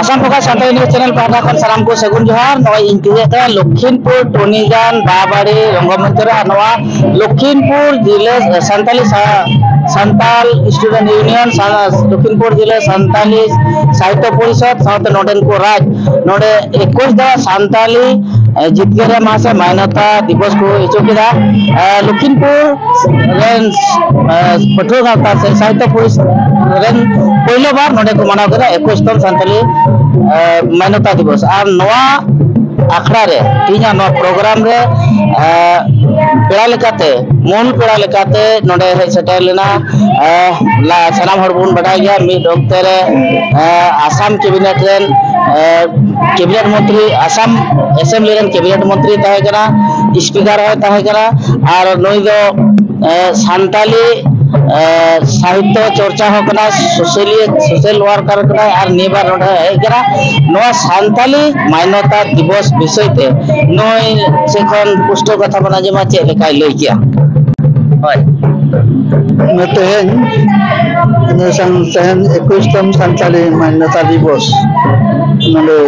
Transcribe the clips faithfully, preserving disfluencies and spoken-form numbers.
Assam Prakash Santali news channel ᱯᱟᱦᱴᱟ ᱠᱷᱚᱱ ᱥᱟᱱᱟᱢ ᱠᱚ ᱥᱟᱹᱜᱩᱱ ᱡᱚᱦᱟᱨ᱾ ᱱᱚᱜᱼᱚᱭ ᱤᱧ ᱛᱤᱭᱳᱜ ᱠᱟᱱᱟ ᱞᱚᱠᱷᱤᱢᱯᱩᱨ ᱴᱚᱱᱤᱜᱟᱱ ᱵᱟᱵᱟᱲᱤ ᱨᱚᱝᱜᱚᱢᱚᱧᱪᱚ ᱨᱮ᱾ ᱟᱨ ᱱᱚᱣᱟ ᱞᱚᱠᱷᱤᱢᱯᱩᱨ ᱡᱤᱞᱟᱹ ᱥᱟᱱᱛᱟᱞᱤ ᱥᱟ-, ᱥᱟᱱᱛᱟᱞ ᱥᱴᱩᱰᱮᱱᱴ ᱤᱭᱩᱱᱤᱭᱚᱱ, ᱥᱟ-, ᱞᱚᱠᱷᱤᱢᱯᱩᱨ ᱡᱤᱞᱟᱹ ᱥᱟᱱᱛᱟᱞᱤ ᱥᱟᱦᱤᱛᱛᱚ ᱯᱚᱨᱤᱥᱚᱫ ᱥᱟᱶᱛᱮ ᱱᱚᱰᱮᱱ ᱠᱚ ᱨᱟᱡᱽ, ᱱᱚᱰᱮ ᱮᱠᱩᱥ ᱫᱚ ᱥᱟᱱᱛᱟᱞᱤ, ᱮ, ᱡᱤᱛᱠᱟᱹᱨ ᱢᱟᱦᱟ ᱥᱮ ᱢᱟᱱᱚᱛᱟ ᱫᱤᱵᱚᱥ ᱠᱚ ᱦᱚᱪᱚ ᱠᱮᱫᱟ᱾ ᱮ, ᱞᱚᱠᱷᱤᱢᱯᱩᱨ ᱨᱮᱱ, ᱮ, ᱯᱟᱹᱴᱷᱩᱣᱟᱹ ᱜᱟᱶᱛᱟ ᱥᱮ ᱥᱟᱦᱤᱛᱛᱚ ᱯᱚᱨᱤᱥᱚᱫ ᱨᱮᱱ ᱯᱳᱭᱞᱳ ᱵᱟᱨ ᱱᱚᱰᱮ ᱠᱚ ᱢᱟᱱᱟᱣ ᱠᱮᱫᱟ ᱮᱠᱩᱥᱛᱚᱢ ᱥᱟᱱᱛᱟᱞᱤ, ᱮ, ᱢᱟᱱᱚᱛᱟ ᱫᱤᱵᱚᱥ᱾ ᱟᱨ ᱱᱚᱣᱟ ᱟᱠᱷᱲᱟ ᱨᱮ, ᱛᱮᱦᱮᱧᱟᱜ ᱱᱚᱣᱟ ᱯᱨᱳᱜᱨᱟᱢ ᱨᱮ, ᱮ, ᱯᱮᱲᱟ ᱞᱮᱠᱟᱛᱮ, ᱢᱩᱞ ᱯᱮᱲᱟ ᱞᱮᱠᱟᱛᱮ ᱱᱚᱰᱮ ᱦᱮᱡ ᱥᱮᱴᱮᱨ ᱞᱮᱱᱟ, ᱮ, ᱞᱟ-, ᱥᱟᱱᱟᱢ ᱦᱚᱲ ᱵᱚᱱ ᱵᱟᱰᱟᱭ ᱜᱮᱭᱟ, ᱢᱤᱫ ᱚᱠᱛᱮ ᱨᱮ, ᱮ, ᱟᱥᱟᱢ ᱠᱮᱵᱤᱱᱮᱴ ᱨᱮᱱ, ᱮ, ᱠᱮᱵᱤᱱᱮᱴ ᱢᱚᱱᱛᱨᱤ, ᱟᱥᱟᱢ ᱮᱥᱮᱢᱵᱞᱤ ᱨᱮᱱ ᱠᱮᱵᱤᱱᱮᱴ ᱢᱚᱱᱛᱨᱤ ᱛᱟᱦᱮᱸ ᱠᱟᱱᱟ, ᱥᱯᱤᱠᱟᱨ ᱦᱚᱸᱭ ᱛᱟᱦᱮᱸ ᱠᱟᱱᱟ᱾ ᱟᱨ ᱱᱩᱭ ᱫᱚ, ᱮ, ᱥᱟᱱᱛᱟᱞᱤ, ᱮ, ᱥᱟᱦᱤᱛᱛᱚ ᱪᱚᱨᱪᱟ ᱦᱚᱸ ᱠᱟᱱᱟᱭ, ᱥᱳᱥᱟᱞᱤᱭᱟᱹ, ᱥᱳᱥᱟᱞ ᱣᱟᱨᱠᱟᱨ ᱠᱟᱱᱟᱭ᱾ ᱟᱨ ᱱᱤᱭᱟᱹ ᱵᱟᱨ ᱱᱚᱰᱮ ᱦᱮᱡ ᱠᱟᱱᱟ᱾ ᱱᱚᱣᱟ ᱥᱟᱱᱛᱟᱞᱤ ᱢᱟᱱᱚᱛᱟ ᱫᱤᱵᱚᱥ ᱵᱤᱥᱚᱭ ᱛᱮ ᱱᱩᱭ ᱥᱮᱫ ᱠᱷᱚᱱ ᱯᱩᱥᱴᱟᱹᱣ ᱠᱟᱛᱷᱟ ᱵᱚᱱ ᱟᱸᱡᱚᱢᱟ, ᱪᱮᱫ ᱞᱮᱠᱟᱭ ᱞᱟᱹᱭ ᱠᱮᱜᱼᱟ᱾ ᱦᱳᱭ᱾ ᱛᱮᱦᱮᱧ, ᱥᱟᱱ-, ᱛᱮᱦᱮᱧ ᱮᱠᱩᱥᱛᱚᱢ ᱥᱟᱱᱛᱟᱲᱤ ᱢᱟᱱᱭᱚᱛᱟ ᱫᱤᱵᱚᱥ ᱱᱚᱰᱮ,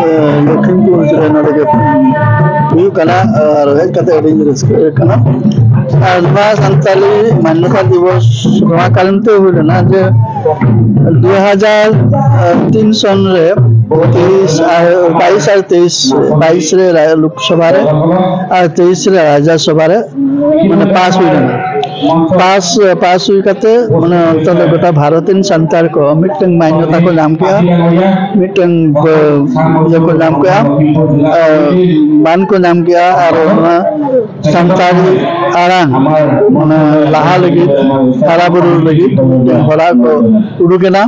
ᱮ, ᱞᱚᱠᱷᱤᱢᱯᱩᱨ ᱨᱮ ᱱᱚᱰᱮ ᱜᱮ ᱦᱩᱭᱩᱜ ᱠᱟᱱᱟ᱾ ᱟᱨ ᱦᱮᱡ ᱠᱟᱛᱮ ᱟᱹᱰᱤᱧ ᱨᱟᱹᱥᱠᱟᱹ ᱠᱟᱱᱟ᱾ ᱟᱨ ᱱᱚᱣᱟ ᱥᱟᱱᱛᱟᱲᱤ ᱢᱟᱱᱭᱚᱛᱟ ᱫᱤᱵᱚᱥ ᱱᱚᱣᱟ ᱠᱟᱨᱚᱱ ᱛᱮ ᱦᱩᱭ ᱞᱮᱱᱟ ᱡᱮ ᱫᱩ ᱦᱟᱡᱟᱨ ᱛᱤᱱ ᱥᱚᱱ ᱨᱮ ᱛᱮᱭᱤᱥ ᱟᱨ ᱵᱟᱭᱤᱥ ᱟᱨ ᱛᱮᱭᱤᱥ, ᱵᱟᱭᱤᱥ ᱨᱮ ᱨᱟ-, ᱞᱳᱠᱥᱚᱵᱷᱟ ᱨᱮ ᱟᱨ ᱛᱮᱭᱤᱥ ᱨᱮ ᱨᱟᱡᱽᱡᱚᱥᱚᱵᱷᱟ ᱨᱮ ᱢᱟᱱᱮ ᱯᱟᱥ ᱦᱩᱭ ᱞᱮᱱᱟ᱾ ᱯᱟᱥ, ᱯᱟᱥ ᱦᱩᱭ ᱠᱟᱛᱮ ᱢᱟᱱᱮ ᱚᱱᱛᱮ ᱫᱚ ᱜᱚᱴᱟ ᱵᱷᱟᱨᱚᱛ ᱨᱮᱱ ᱥᱟᱱᱛᱟᱲ ᱠᱚ ᱢᱤᱫᱴᱟᱝ ᱢᱟᱱᱭᱚᱛᱟ ᱠᱚ ᱧᱟᱢ ᱠᱮᱜᱼᱟ, ᱢᱤᱫᱴᱟᱝ ᱵ-, ᱤᱭᱟᱹ ᱠᱚ ᱧᱟᱢ ᱠᱮᱜᱼᱟ, ᱟᱨ ᱢᱟᱱ ᱠᱚ ᱧᱟᱢ ᱠᱮᱜᱼᱟ᱾ ᱟᱨ ᱚᱱᱟ ᱥᱟᱱᱛᱟᱲᱤ ᱟᱲᱟᱝ ᱢᱟᱱᱮ ᱞᱟᱦᱟ ᱞᱟᱹᱜᱤᱫ, ᱦᱟᱨᱟ ᱵᱩᱨᱩ ᱞᱟᱹᱜᱤᱫ ᱢᱤᱫᱴᱟᱝ ᱦᱚᱨᱟ ᱠᱚ ᱩᱰᱩᱠᱮᱱᱟ᱾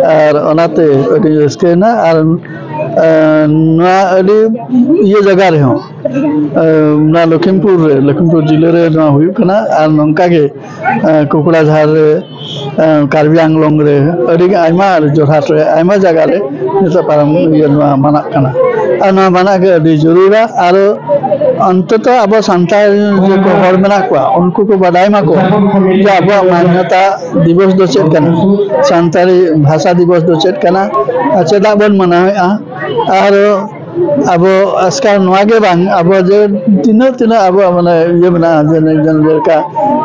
ᱟᱨ ᱚᱱᱟᱛᱮ ᱟᱹᱰᱤ ᱨᱟᱹᱥᱠᱟᱹᱭᱮᱱᱟ᱾ ᱟᱨ, ᱮ, ᱱᱚᱣᱟ ᱟᱹᱰᱤ ᱤᱭᱟᱹ ᱡᱟᱭᱜᱟ ᱨᱮᱦᱚᱸ, ᱮ, ᱱᱚᱣᱟ ᱞᱚᱠᱷᱤᱢᱯᱩᱨ ᱨᱮ, ᱞᱚᱠᱷᱤᱢᱯᱩᱨ ᱡᱤᱞᱟᱹ ᱨᱮ ᱱᱚᱣᱟ ᱦᱩᱭᱩᱜ ᱠᱟᱱᱟ᱾ ᱟᱨ ᱱᱚᱝᱠᱟ ᱜᱮ, ᱮ, ᱠᱚᱠᱲᱟᱡᱷᱟᱲ ᱨᱮ, ᱮ, ᱠᱟᱨᱵᱤ ᱟᱝᱞᱚᱝ ᱨᱮ, ᱟᱹᱰᱤ ᱟᱭᱢᱟ ᱡᱚᱨᱦᱟᱴ ᱨᱮ, ᱟᱭᱢᱟ ᱡᱟᱭᱜᱟ ᱨᱮ ᱱᱤᱛᱚᱜ ᱯᱟᱨᱚᱢ ᱤᱭᱟᱹ ᱱᱚᱣᱟ ᱢᱟᱱᱟᱜ ᱠᱟᱱᱟ᱾ ᱟᱨ ᱱᱚᱣᱟ ᱢᱟᱱᱟᱜ ᱜᱮ ᱟᱹᱰᱤ ᱡᱟᱹᱨᱩᱲᱟ᱾ ᱟᱨᱚ ᱚᱱᱛᱚᱛᱚ ᱟᱵᱚ ᱥᱟᱱᱛᱟᱲ ᱡᱮ ᱠᱚ ᱦᱚᱲ ᱢᱮᱱᱟᱜ ᱠᱚᱣᱟ, ᱩᱱᱠᱩ ᱠᱚ ᱵᱟᱰᱟᱭ ᱢᱟᱠᱚ ᱡᱮ ᱟᱵᱚᱣᱟᱜ ᱢᱟᱱᱱᱚᱛᱟ ᱫᱤᱵᱚᱥ ᱫᱚ ᱪᱮᱫ ᱠᱟᱱᱟ, ᱥᱟᱱᱛᱟᱲᱤ ᱵᱷᱟᱥᱟ ᱫᱤᱵᱚᱥ ᱫᱚ ᱪᱮᱫ ᱠᱟᱱᱟ, ᱟᱨ ᱪᱮᱫᱟᱜ ᱵᱚᱱ ᱢᱟᱱᱟᱣᱮᱫᱼᱟ᱾ ᱟᱨ ᱟᱵᱚ ᱟᱥᱠᱟᱨ ᱱᱚᱣᱟ ᱜᱮ ᱵᱟᱝ, ᱟᱵᱚ ᱡᱮ ᱛᱤᱱᱟᱹᱜ ᱛᱤᱱᱟᱹᱜ ᱟᱵᱚᱣᱟᱜ ᱢᱟᱱᱮ ᱤᱭᱟᱹ ᱢᱮᱱᱟᱜᱼᱟ, ᱡᱮ ᱡᱮᱞᱮᱠᱟ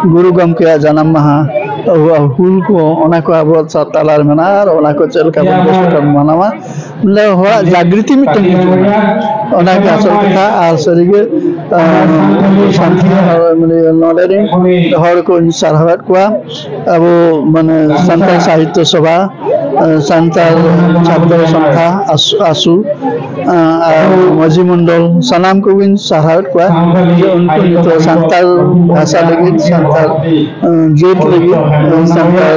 ᱜᱩᱨᱩ ᱜᱚᱢᱠᱮᱭᱟᱜ ᱡᱟᱱᱟᱢ ᱢᱟᱦᱟ, ᱟᱵᱚᱣᱟᱜ ᱦᱩᱞ ᱠᱚ, ᱚᱱᱟ ᱠᱚ ᱟᱵᱚᱣᱟᱜ ᱛᱟᱞᱟ ᱨᱮ ᱢᱮᱱᱟᱜᱼᱟ᱾ ᱟᱨ ᱚᱱᱟ ᱠᱚ ᱪᱮᱫ ᱞᱮᱠᱟ ᱵᱚᱱ ᱵᱮᱥ ᱞᱮᱠᱟ ᱵᱚᱱ ᱢᱟᱱᱟᱣᱟ, ᱵᱚᱞᱮ ᱦᱚᱲᱟᱜ ᱡᱟᱜᱽᱨᱤᱛᱤ ᱢᱤᱫᱴᱮᱱ ᱦᱤᱡᱩᱜᱼᱟ᱾ ᱚᱱᱟ ᱜᱮ ᱟᱥᱚᱞ ᱠᱟᱛᱷᱟ᱾ ᱟᱨ ᱥᱟᱹᱨᱤᱜᱮ, ᱟᱸ, ᱥᱟᱱᱛᱟᱲ ᱦᱚᱲ, ᱢᱟᱱᱮ, ᱱᱚᱰᱮ ᱨᱮᱱ ᱦᱚᱲ ᱠᱚᱧ ᱥᱟᱨᱦᱟᱣᱮᱫ ᱠᱚᱣᱟ᱾ ᱟᱵᱚ, ᱢᱟᱱᱮ, ᱥᱟᱱᱛᱟᱲ ᱥᱟᱦᱤᱛᱛᱚ ᱥᱚᱵᱷᱟ, ᱟᱸ, ᱥᱟᱱᱛᱟᱲ ᱪᱷᱟᱛᱨᱚ ᱥᱚᱝᱜᱷᱟ, ᱟᱥ-, ᱟᱥᱩ, ᱟᱸ, ᱟᱨ ᱢᱟᱹᱡᱷᱤ ᱢᱚᱱᱰᱚᱞ, ᱥᱟᱱᱟᱢ ᱠᱚᱜᱮᱧ ᱥᱟᱨᱦᱟᱣᱮᱫ ᱠᱚᱣᱟ ᱡᱮ ᱩᱱᱠᱩ ᱱᱤᱛᱚᱜ ᱥᱟᱱᱛᱟᱲ ᱵᱷᱟᱥᱟ ᱞᱟᱹᱜᱤᱫ, ᱥᱟᱱᱛᱟᱲ, ᱟᱸ, ᱡᱟᱹᱛ ᱞᱟᱹᱜᱤᱫ, ᱥᱟᱱᱛᱟᱲ,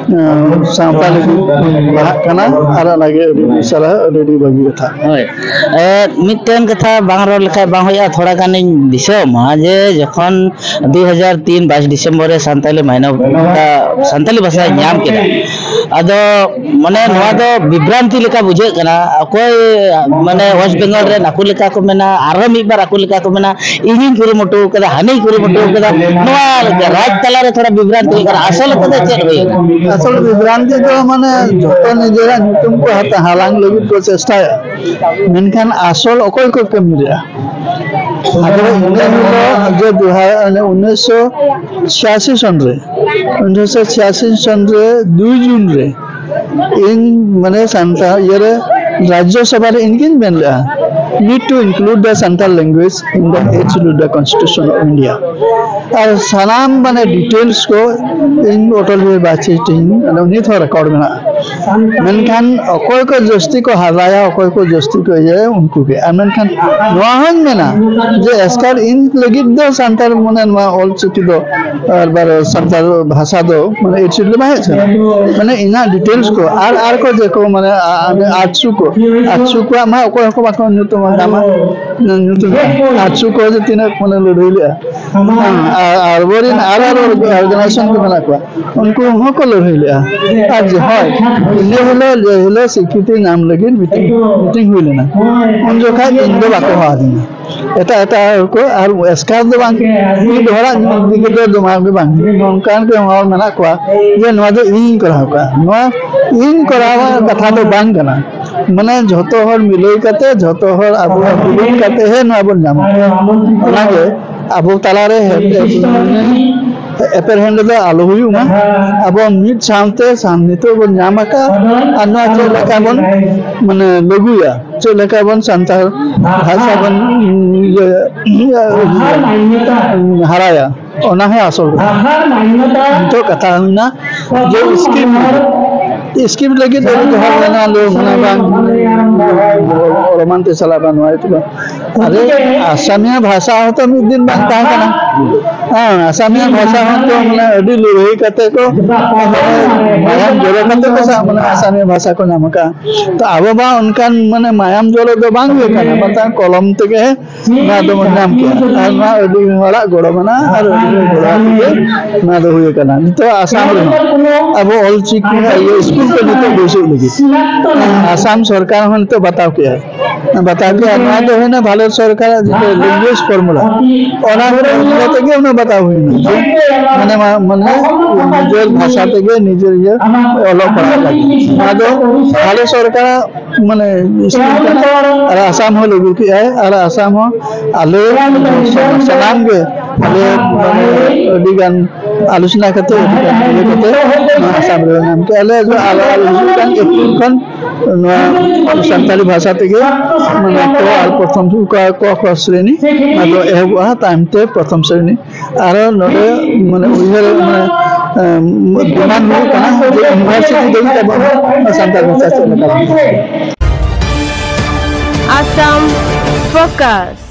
ᱟᱸ, ᱥᱟᱶᱛᱟ ᱞᱟᱹᱜᱤᱫ ᱞᱟᱦᱟᱜ ᱠᱟᱱᱟ᱾ ᱟᱨ ᱚᱱᱟᱜᱮ ᱟᱹᱰᱤ ᱟᱹᱰᱤ ᱥᱟᱨᱦᱟᱣ, ᱟᱹᱰᱤ ᱟᱹᱰᱤ ᱵᱷᱟᱹᱜᱤ ᱠᱟᱛᱷᱟ᱾ ᱦᱳᱭ᱾ ᱮ, ᱢᱤᱫᱴᱮᱱ ᱠᱟᱛᱷᱟ ᱵᱟᱝ ᱨᱚᱲ ᱞᱮᱠᱷᱟᱡ ᱵᱟᱝ ᱦᱩᱭᱩᱜᱼᱟ᱾ ᱛᱷᱚᱲᱟ ᱜᱟᱱᱤᱧ ᱫᱤᱥᱟᱹᱣ ᱢᱟ ᱡᱮ ᱡᱚᱠᱷᱚᱱ ᱫᱩ ᱦᱟᱡᱟᱨ ᱛᱤᱱ ᱵᱟᱭᱤᱥ ᱰᱤᱥᱮᱢᱵᱚᱨ ᱨᱮ ᱥᱟᱱᱛᱟᱞᱤ ᱢᱟᱭᱱᱚᱵ-, ᱥᱟᱱᱛᱟᱞᱤ ᱵᱷᱟᱥᱟᱭ ᱧᱟᱢ ᱠᱮᱫᱟ, ᱟᱫᱚ ᱢᱟᱱᱮ ᱱᱚᱣᱟ ᱫᱚ ᱵᱤᱵᱷᱨᱟᱱᱛᱤ ᱞᱮᱠᱟ ᱵᱩᱡᱷᱟᱹᱜ ᱠᱟᱱᱟ᱾ ᱚᱠᱚᱭ ᱢᱟᱱᱮ ᱳᱭᱮᱥᱴ ᱵᱮᱝᱜᱚᱞ ᱨᱮᱱ ᱟᱠᱚ ᱞᱮᱠᱟ ᱠᱚ ᱢᱮᱱᱟ, ᱟᱨᱦᱚᱸ ᱢᱤᱫ ᱵᱟᱨ ᱟᱠᱚ ᱞᱮᱠᱟ ᱠᱚ ᱢᱮᱱᱟ, ᱤᱧᱤᱧ ᱠᱩᱨᱩᱢᱩᱴᱩ ᱠᱟᱫᱟ, ᱦᱟᱹᱱᱤᱧ ᱠᱩᱨᱩᱢᱩᱴᱩ ᱠᱟᱫᱟ᱾ ᱱᱚᱣᱟ ᱨᱟᱡᱽ ᱛᱟᱞᱟᱨᱮ ᱛᱷᱚᱲᱟ ᱵᱤᱵᱷᱨᱟᱱᱛᱤ ᱦᱩᱭᱩᱜ ᱠᱟᱱᱟ᱾ ᱟᱥᱚᱞ ᱠᱟᱛᱷᱟ ᱪᱮᱫ ᱦᱩᱭᱩᱜ ᱠᱟᱱᱟ? ᱟᱥᱚᱞ ᱵᱤᱵᱷᱨᱟᱱᱛᱤ ᱫᱚ ᱢᱟᱱᱮ ᱡᱚᱛᱚ ᱱᱤᱡᱮᱨᱟᱜ ᱧᱩᱛᱩᱢ ᱠᱚ ᱦᱟᱛᱟ-, ᱦᱟᱞᱟᱝ ᱞᱟᱹᱜᱤᱫ ᱠᱚ ᱪᱮᱥᱴᱟᱭᱟ, ᱢᱮᱱᱠᱷᱟᱱ ᱟᱥᱚᱞ ᱚᱠᱚᱭ ᱠᱚ ᱠᱟᱹᱢᱤ ᱞᱮᱜᱼᱟ? ᱟᱫᱚ ᱤᱱᱟᱹ ᱦᱤᱞᱳᱜ ᱡᱮ ᱫᱩ ᱦᱟ-, ᱚᱱᱮ ᱩᱱᱤᱥᱥᱚ ᱪᱷᱤᱭᱟᱥᱤ ᱥᱚᱱ ᱨᱮ, ᱩᱱᱤᱥᱥᱚ ᱪᱷᱤᱭᱟᱥᱤ ᱥᱚᱱ ᱨᱮ ᱫᱩᱭ ᱡᱩᱱ ᱨᱮ ᱤᱧ ᱢᱟᱱᱮ ᱥᱟᱱᱛᱟᱲ ᱤᱭᱟᱹᱨᱮ ᱨᱟᱡᱽᱡᱚ ᱥᱚᱵᱷᱟ ᱨᱮ ᱤᱧ ᱜᱤᱧ ᱢᱮᱱ ᱞᱮᱜᱼᱟ, "Need to include the Santal language in the Eighth Schedule, the Constitution of India." ᱟᱨ ᱥᱟᱱᱟᱢ ᱢᱟᱱᱮ ᱰᱤᱴᱮᱞᱥ ᱠᱚ ᱤᱧ ᱚᱴᱚᱞ ᱵᱤᱦᱟᱨᱤ ᱵᱟᱡᱽᱯᱮᱭᱤ ᱴᱷᱮᱱ, ᱟᱫᱚ ᱱᱤᱛ ᱦᱚᱸ ᱨᱮᱠᱚᱨᱰ ᱢᱮᱱᱟᱜᱼᱟ᱾ ᱢᱮᱱᱠᱷᱟᱱ ᱚᱠᱚᱭ ᱠᱚ ᱡᱟᱹᱥᱛᱤ ᱠᱚ ᱦᱟᱨᱟᱭᱟ, ᱚᱠᱚᱭ ᱠᱚ ᱡᱟᱹᱥᱛᱤ ᱠᱚ ᱤᱭᱟᱹᱭᱟ, ᱩᱱᱠᱩ ᱜᱮ᱾ ᱟᱨ ᱢᱮᱱᱠᱷᱟᱱ ᱱᱚᱣᱟ ᱦᱚᱸᱧ ᱢᱮᱱᱟ ᱡᱮ ᱮᱥᱠᱟᱨ ᱤᱧ ᱞᱟᱹᱜᱤᱫ ᱫᱚ ᱥᱟᱱᱛᱟᱲ, ᱢᱟᱱᱮ, ᱱᱚᱣᱟ ᱚᱞ ᱪᱤᱠᱤ ᱫᱚ ᱟᱨ ᱵᱟᱨ ᱥᱟᱱᱛᱟᱲ ᱵᱷᱟᱥᱟ ᱫᱚ, ᱢᱟᱱᱮ, ᱮᱭᱤᱴ ᱥᱤᱰᱩᱞ ᱫᱚ ᱵᱟᱝ ᱦᱮᱡ ᱠᱟᱱᱟ᱾ ᱢᱟᱱᱮ, ᱤᱧᱟᱹᱜ ᱰᱤᱴᱮᱞᱥ ᱠᱚ ᱟᱨ, ᱟᱨ ᱠᱚ ᱡᱮ ᱠᱚ, ᱢᱟᱱᱮ, ᱟ-, ᱟ-, ᱟᱴᱥᱩ ᱠᱚ, ᱟᱴᱥᱩ ᱠᱚᱣᱟᱜ ᱢᱟ ᱚᱠᱚᱭ ᱦᱚᱸᱠᱚ ᱵᱟᱠᱚ ᱧᱩᱛᱩᱢ ᱟᱠᱟᱫ ᱢᱟ, ᱧᱩᱛᱩᱢ ᱟᱴᱥᱩ ᱠᱚ ᱡᱮ ᱛᱤᱱᱟᱹᱜ, ᱢᱟᱱᱮ, ᱞᱟᱹᱲᱦᱟᱹᱭ ᱞᱮᱜᱼᱟ᱾ ᱦᱮᱸ, ᱟᱨ, ᱟᱨ ᱟᱵᱚᱨᱮᱱ ᱟᱨ ᱟᱨ organization ᱠᱚ ᱢᱮᱱᱟᱜ ᱠᱚᱣᱟ, ᱩᱱᱠᱩ ᱦᱚᱸᱠᱚ ᱞᱟᱹᱲᱦᱟᱹᱭ ᱞᱮᱫᱼᱟ᱾ ᱟᱨ ᱡᱮ ᱦᱳᱭ, ᱤᱱᱟᱹ ᱦᱤᱞᱳᱜ, ᱡᱮ ᱦᱤᱞᱳᱜ ᱥᱤᱠᱨᱤᱛᱤ ᱧᱟᱢ ᱞᱟᱹᱜᱤᱫ meeting, meeting ᱦᱩᱭ ᱞᱮᱱᱟ, ᱩᱱ ᱡᱚᱠᱷᱟᱡ ᱤᱧ ᱫᱚ ᱵᱟᱠᱚ ᱦᱚᱦᱚ ᱟᱹᱫᱤᱧᱟ᱾ ᱮᱴᱟᱜ ᱮᱴᱟᱜ ᱦᱚᱲ ᱠᱚ, ᱟᱨ ᱮᱥᱠᱟᱨ ᱫᱚ ᱵᱟᱝ, ᱢᱤᱫ ᱦᱚᱲᱟᱜ ᱧᱩᱛᱩᱢ ᱛᱮᱜᱮ ᱫᱚ ᱫᱚᱢᱟᱣ ᱜᱮ ᱵᱟᱝ, ᱱᱚᱝᱠᱟᱱ ᱠᱚ ᱦᱚᱲ ᱢᱮᱱᱟᱜ ᱠᱚᱣᱟ ᱡᱮ ᱱᱚᱣᱟ ᱫᱚ ᱤᱧᱤᱧ ᱠᱚᱨᱟᱣ ᱠᱟᱜᱼᱟ᱾ ᱱᱚᱣᱟ ᱤᱧ ᱠᱚᱨᱟᱣᱟᱜ ᱠᱟᱛᱷᱟ ᱫᱚ ᱵᱟᱝ ᱠᱟᱱᱟ᱾ ᱢᱟᱱᱮ ᱡᱷᱚᱛᱚ ᱦᱚᱲ ᱢᱤᱞᱟᱹᱣ ᱠᱟᱛᱮ, ᱡᱷᱚᱛᱚ ᱦᱚᱲ ᱟᱵᱚ ᱡᱩᱢᱤᱫ ᱠᱟᱛᱮ ᱦᱮ ᱱᱚᱣᱟ ᱵᱚᱱ ᱧᱟᱢᱟ᱾ ᱚᱱᱟᱜᱮ ᱟᱵᱚ ᱛᱟᱞᱟᱨᱮ ᱦᱮ-, ᱮᱯᱮᱨ ᱦᱮᱸᱰᱮ ᱫᱚ ᱟᱞᱚ ᱦᱩᱭᱩᱜ ᱢᱟ᱾ ᱟᱵᱚ ᱢᱤᱫ ᱥᱟᱶᱛᱮ ᱥᱟᱱ-, ᱱᱤᱛᱚᱜ ᱵᱚᱱ ᱧᱟᱢ ᱟᱠᱟᱫ, ᱟᱨ ᱱᱚᱣᱟ ᱪᱮᱫ ᱞᱮᱠᱟ ᱵᱚᱱ, ᱢᱟᱱᱮ, ᱞᱟᱹᱜᱩᱭᱟ, ᱪᱮᱫ ᱞᱮᱠᱟ ᱵᱚᱱ ᱥᱟᱱᱛᱟᱲ ᱵᱷᱟᱥᱟ ᱵᱚᱱ, ᱤᱭᱟᱹ, ᱤᱭᱟᱹ, ᱦᱟᱨᱟᱭᱟ, ᱚᱱᱟ ᱦᱚᱸ ᱟᱥᱚᱞ ᱠᱟᱛᱷᱟ᱾ ᱱᱤᱛᱚᱜ ᱠᱟᱛᱷᱟ ᱦᱩᱭᱱᱟ ᱡᱮ ᱥᱠᱤᱢ, ᱥᱠᱤᱢ ᱞᱟᱹᱜᱤᱫ ᱫᱚ ᱡᱟᱦᱟᱸ ᱢᱮᱱᱟ, ᱞᱟᱹᱭ ᱢᱟᱱᱮ ᱵᱟᱝ, ᱨᱳᱢᱟᱱ ᱛᱮ ᱪᱟᱞᱟᱜ ᱵᱟᱝ, ᱱᱚᱣᱟ ᱦᱩᱭᱩᱜ ᱠᱟᱱᱟ᱾ ᱟᱨᱮ, ᱟᱥᱟᱢᱤᱭᱟ ᱵᱷᱟᱥᱟ ᱦᱚᱸᱛᱚ ᱢᱤᱫ ᱫᱤᱱ ᱵᱟᱝ ᱛᱟᱦᱮᱸ ᱠᱟᱱᱟ᱾ ᱦᱮᱸ, ᱟᱥᱟᱢᱤᱭᱟ ᱵᱷᱟᱥᱟ ᱦᱚᱸᱛᱚ ᱢᱟᱱᱮ ᱟᱹᱰᱤ ᱞᱟᱹᱲᱦᱟᱹᱭ ᱠᱟᱛᱮ ᱠᱚ, ᱢᱟᱱᱮ ᱢᱟᱭᱟᱢ ᱡᱚᱨᱚ ᱠᱟᱛᱮ ᱠᱚ ᱥᱟ-, ᱢᱟᱱᱮ ᱟᱥᱟᱢᱤᱭᱟ ᱵᱷᱟᱥᱟ ᱠᱚ ᱧᱟᱢ ᱟᱠᱟᱫᱼᱟ᱾ ᱛᱚ ᱟᱵᱚ ᱢᱟ ᱚᱱᱠᱟᱱ ᱢᱟᱱᱮ ᱢᱟᱭᱟᱢ ᱡᱚᱨᱚ ᱫᱚ ᱵᱟᱝ ᱦᱩᱭ ᱟᱠᱟᱱᱟ, ᱢᱮᱱᱠᱷᱟᱱ ᱠᱚᱞᱚᱢ ᱛᱮᱜᱮ ᱱᱚᱣᱟ ᱫᱚᱵᱚᱱ ᱧᱟᱢ ᱠᱮᱜᱼᱟ᱾ ᱟᱨ ᱱᱚᱣᱟ ᱟᱹᱰᱤ ᱦᱚᱲᱟᱜ ᱜᱚᱲᱚ ᱢᱮᱱᱟᱜᱼᱟ ᱟᱨ ᱟᱹᱰᱤ ᱦᱚᱲ ᱜᱚᱲᱚ ᱛᱮᱜᱮ ᱱᱚᱣᱟ ᱫᱚ ᱦᱩᱭ ᱟᱠᱟᱱᱟ᱾ ᱱᱤᱛᱚᱜ ᱟᱥᱟᱢ ᱨᱮᱦᱚᱸ ᱟᱵᱚ ᱚᱞ ᱪᱤᱠᱤ ᱨᱮᱱᱟᱜ ᱤᱭᱟᱹ ᱥᱠᱩᱞ ᱠᱚ ᱱᱤᱛᱚᱜ ᱵᱟᱹᱭᱥᱟᱹᱣ ᱞᱟᱹᱜᱤᱫ ᱟᱥᱟᱢ ᱥᱚᱨᱠᱟᱨ ᱦᱚᱸ ᱱᱤᱛᱚᱜ ᱵᱟᱛᱟᱣ ᱠᱮᱜᱼᱟ᱾ ᱵᱟᱛᱟᱣ ᱠᱮᱜᱼᱟ, ᱱᱚᱣᱟ ᱫᱚ ᱦᱩᱭᱱᱟ ᱵᱷᱟᱨᱚᱛ ᱥᱚᱨᱠᱟᱨᱟᱜ ᱡᱮ language formula, ᱚᱱᱟ formula ᱛᱮᱜᱮ ᱚᱱᱟ ᱵᱟᱛᱟᱣ ᱦᱩᱭᱱᱟ᱾ ᱢᱟᱱᱮ ᱢᱟ-, ᱢᱟᱱᱮ ᱱᱤᱡᱮᱨ ᱵᱷᱟᱥᱟ ᱛᱮᱜᱮ ᱱᱤᱡᱮᱨ ᱤᱭᱟᱹ ᱚᱞᱚᱜ ᱯᱟᱲᱦᱟᱜ ᱞᱟᱹᱜᱤᱫ᱾ ᱱᱚᱣᱟ ᱫᱚ ᱵᱷᱟᱨᱚᱛ ᱥᱚᱨᱠᱟᱨᱟᱜ ᱢᱟᱱᱮ ᱥᱠᱤᱢ ᱠᱟᱱᱟ᱾ ᱟᱨ ᱟᱥᱟᱢ ᱦᱚᱸ ᱞᱟᱹᱜᱩ ᱠᱮᱜᱼᱟᱭ, ᱟᱨ ᱟᱥᱟᱢ ᱦᱚᱸ ᱟᱞᱮ ᱥᱟᱱᱟᱢ ᱜᱮ ᱟᱞᱮ ᱢᱟᱱᱮ ᱟᱹᱰᱤ ᱜᱟᱱ ᱟᱞᱳᱪᱚᱱᱟ ᱠᱟᱛᱮ, ᱟᱹᱰᱤ ᱜᱟᱱ ᱤᱭᱟᱹ ᱠᱟᱛᱮ ᱱᱚᱣᱟ ᱟᱥᱟᱢ ᱨᱮ ᱧᱟᱢ ᱠᱮᱜᱼᱟ᱾ ᱟᱞᱮ ᱫᱚ ᱟᱞᱮ, ᱟᱞᱮ ᱦᱤᱡᱩᱜ ᱠᱟᱱ ᱮᱯᱨᱤᱞ ᱠᱷᱚᱱ ᱱᱚᱣᱟ ᱥᱟᱱᱛᱟᱲᱤ ᱵᱷᱟᱥᱟ ᱛᱮᱜᱮ ᱢᱟᱱᱮ ᱠᱚ ᱟᱨ ᱯᱨᱚᱛᱷᱚᱢ ᱠᱚ, ᱠᱚ, ᱠᱚ ᱥᱨᱮᱱᱤ ᱚᱱᱟ ᱫᱚ ᱮᱦᱚᱵᱚᱜᱼᱟ ᱛᱟᱭᱚᱢ ᱛᱮ ᱯᱨᱚᱛᱷᱚᱢ ᱥᱨᱮᱱᱤ᱾ ᱟᱨᱚ ᱱᱚᱰᱮ ᱢᱟᱱᱮ ᱩᱭᱦᱟᱹᱨ ᱢᱟᱱᱮ, ᱮᱢ, demand ᱦᱩᱭᱩᱜ ᱠᱟᱱᱟ ᱡᱮ university ᱫᱷᱟᱹᱵᱤᱡ ᱟᱵᱚ ᱥᱟᱱᱛᱟᱲ ᱵᱷᱟᱥᱟ ᱪᱮᱫ ᱞᱮᱠᱟ ᱵᱚᱱ Assam Focus.